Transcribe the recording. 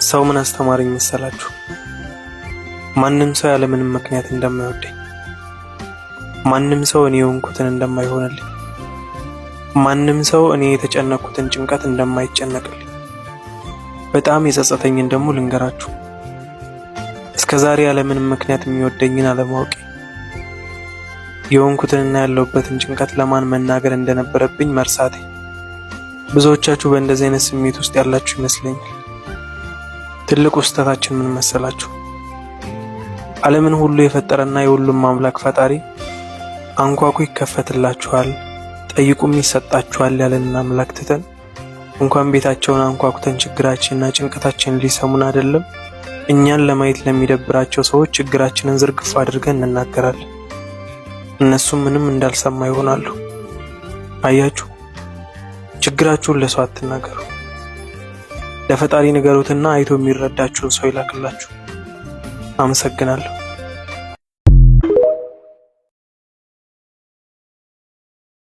ሰው ምን አስተማረኝ መሰላችሁ? ማንም ሰው ያለምንም ምክንያት እንደማይወደኝ፣ ማንም ሰው እኔ የሆንኩትን እንደማይሆንልኝ፣ ማንም ሰው እኔ የተጨነቅኩትን ጭንቀት እንደማይጨነቅልኝ። በጣም የጸጸተኝን ደግሞ ልንገራችሁ። እስከ ዛሬ ያለምንም ምክንያት የሚወደኝን አለማወቄ፣ የሆንኩትንና ያለሁበትን ጭንቀት ለማን መናገር እንደነበረብኝ መርሳቴ። ብዙዎቻችሁ በእንደዚህ አይነት ስሜት ውስጥ ያላችሁ ይመስለኛል። ትልቁ ስህተታችን ምን መሰላችሁ? ዓለምን ሁሉ የፈጠረና የሁሉም አምላክ ፈጣሪ አንኳኩ ይከፈትላችኋል፣ ጠይቁም ይሰጣችኋል ያለንን አምላክ ትተን እንኳን ቤታቸውን አንኳኩተን ችግራችንና ጭንቀታችንን ሊሰሙን አይደለም፣ እኛን ለማየት ለሚደብራቸው ሰዎች ችግራችንን ዝርግፍ አድርገን እንናገራለን። እነሱም ምንም እንዳልሰማ ይሆናሉ። አያችሁ፣ ችግራችሁን ለሰው አትናገሩ። ለፈጣሪ ንገሩትና አይቶ የሚረዳችሁን ሰው ይላክላችሁ። አመሰግናለሁ።